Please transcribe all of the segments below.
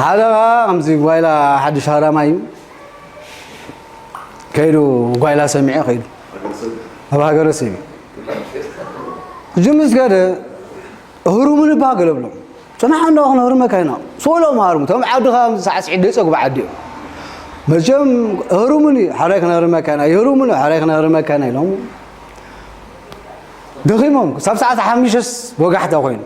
ሓደ ኸዓ ከምዚ ጓይላ ሓድሽ ሃራማይ እዩ። ከይዱ ጓይላ ሰሚዐ ከይዱ ኣብ ሃገረ ሰብ እዩ። ሕጂ ምስ ከደ ህሩምኒ እባ ገለ ብሎም። ጽናሕ እንዶ ክነህርመካ ኢና። ስእሎም ሃርሙ። እቶም ዓዲ ኸዓ ሳዕስዒት ደይ ጸግቡ ዓዲ እዮም። መቸም ህሩምኒ፣ ሓራይ ክነህርመካ ኢና። ይህሩምኒ፣ ሓራይ ክነህርመካ ኢና ኢሎም። ደኺሞም። ክሳብ ሰዓት ሓሙሽተስ ወጋሕታ ኮይኑ።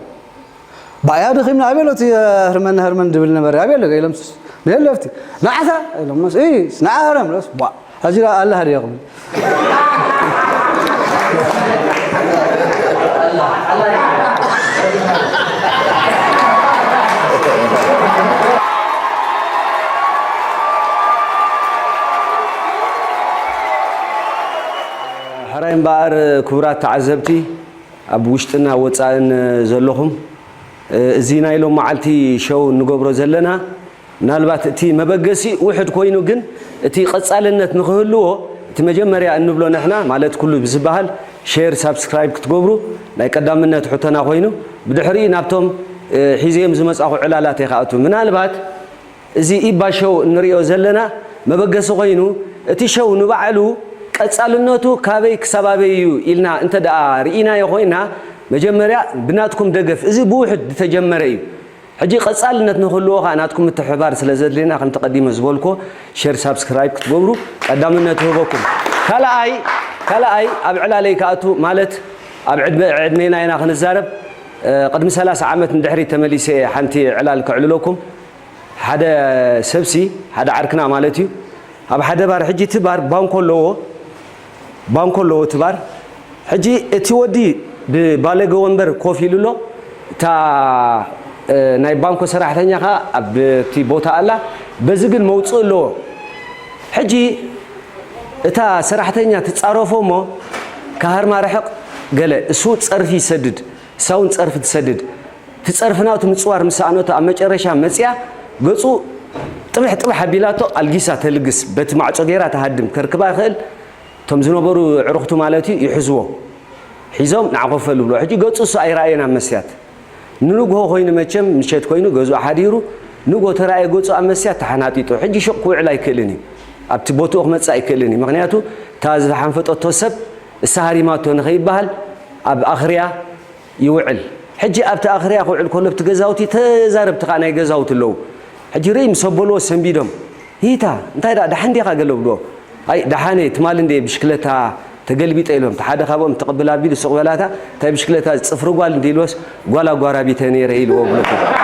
ባያ ደኺምና ኣበይ ኣሎ እቲ ህርመኒ ህርመኒ ድብል ነበረ? ኣበይ ኣሎ? ኢሎምስ፣ የለ ኣብቲ። ንዓኻ? ኢሎምስ፣ እይ፣ ንዓ ህረም ኢሎምስ፣ ቧ። ሕጂ ደኣ ኣላ ሃደየ ክብል። ሕራይ እምበኣር ክቡራት ተዓዘብቲ፣ ኣብ ውሽጥና ወጻእን ዘለኹም፣ እዚ ናይ ሎም መዓልቲ ሸው እንገብሮ ዘለና፣ ምናልባት እቲ መበገሲ ውሕድ ኮይኑ፣ ግን እቲ ቀጻልነት ንኽህልዎ፣ እቲ መጀመርያ እንብሎ ንሕና፣ ማለት ኩሉ ብዝበሃል፣ ሼር፣ ሳብስክራይብ ክትገብሩ ናይ ቀዳምነት ሕቶና ኮይኑ፣ ብድሕሪኡ ናብቶም፣ እ፣ ሒዘዮም ዝመጻኹ ዕላላት እየ ክኣቱ። ምናልባት እዚ ኢባ ሸው እንሪኦ ዘለና መበገሲ ኮይኑ፣ እቲ ሸው ንባዕሉ ቀጻልነቱ ካበይ ክሳብ ኣበይ እዩ ኢልና እንተ ደኣ ርኢናዮ ኮይና፣ መጀመርያ ብናትኩም ደገፍ፣ እዚ ብውሕድ ዝተጀመረ እዩ። ሕጂ ቀጻልነት ንኽህልዎ ኸኣ ናትኩም ምትሕብባር ስለ ዘድልየና፣ ከምቲ ቀዲመ ዝበልኩዎ፣ ሼር፣ ሳብስክራይብ ክትገብሩ ቀዳምነት ይህበኩም። ካልኣይ፣ ካልኣይ ኣብ ዕላለይ ክኣቱ፣ ማለት ኣብ ዕድመ-፣ ዕድሜና ኢና ክንዛረብ። እ፣ ቅድሚ ሰላሳ ዓመት ንድሕሪት ተመሊሰ እየ ሓንቲ ዕላል ከዕልለኩም። ሓደ ሰብሲ፣ ሓደ ዓርክና ማለት እዩ። ኣብ ሓደ ባር፣ ሕጂ እቲ ባር ባንኮ ኣለዎ፣ ባንኮ ኣለዎ እቲ ባር። ሕጂ እቲ ወዲ ብባለገ ወንበር ኮፍ ኢሉ ኣሎ። እታ፣ እ፣ ናይ ባንኮ ሰራሕተኛ ኸኣ ኣብቲ ቦታ ኣላ። በዚ ግን መውጽኢ ኣለዎ። ሕጂ እታ ሰራሕተኛ ትጻረፎ እሞ፣ "ካህርማ ርሕቕ" ገለ፣ እሱ ጸርፊ ይሰድድ፣ እሳ እውን ጸርፊ ትሰድድ። እቲ ጸርፊ ናቱ ምጽዋር ምስ ሰኣነቶ፣ ኣብ መጨረሻ መጺኣ ገጹ ጥብሕ ጥብሕ ኣቢላቶ፣ ኣልጊሳ ተልግስ፣ በቲ ማዕጾ ገይራ ትሃድም፣ ከርክባ ይኽእል። እቶም ዝነበሩ ኣዕሩኽቱ ማለት እዩ፣ ይሕዝዎ። ሒዞም ንዓ ኮፍ በል ይብልዎ። ሕጂ ገጹ እሱ ኣይረኣየን ኣብ መስትያት። ንንግሆ ኮይኑ መቸም፣ ምሸት ኮይኑ ገዝኡ ሓዲሩ፣ ንግሆ ተራእየ ገጹ ኣብ መስትያት ተሓናጢጡ። ሕጂ ሹቕ ክውዕል ኣይክእልን እዩ። ኣብቲ ቦትኡ ክመጽእ ኣይክእልን እዩ። ምኽንያቱ እታ ዝተሓንፈጠቶ ሰብ እሳ ሃሪማቶ ንኸይበሃል ኣብ ኣኽርያ ይውዕል። ሕጂ ኣብቲ ኣኽርያ ክውዕል ከሎ ኣብቲ ገዛውቲ ተዛረብቲ ኸኣ ናይ ገዛውቲ ኣለዉ። ሕጂ ርእይ ምስ ኣበልዎ ሰንቢዶም፣ "ይታ፣ እንታይ ደኣ ደሓን ዲኻ?" ገለ ብልዎ። "ኣይ፣ ደሓነ፣ ትማሊ እንደ ብሽክለታ ተገልቢጠ" ኢሎም። እቲ ሓደ ካብኦም ትቕብል ኣቢሉ ስቕ በላታ፣ "እንታይ ብሽክለታ፣ ጽፍሪ ጓል እንደ" ኢልዎስ፣ "ጓል ኣጓራቢተ ነይረ" ኢልዎ ብለቱ።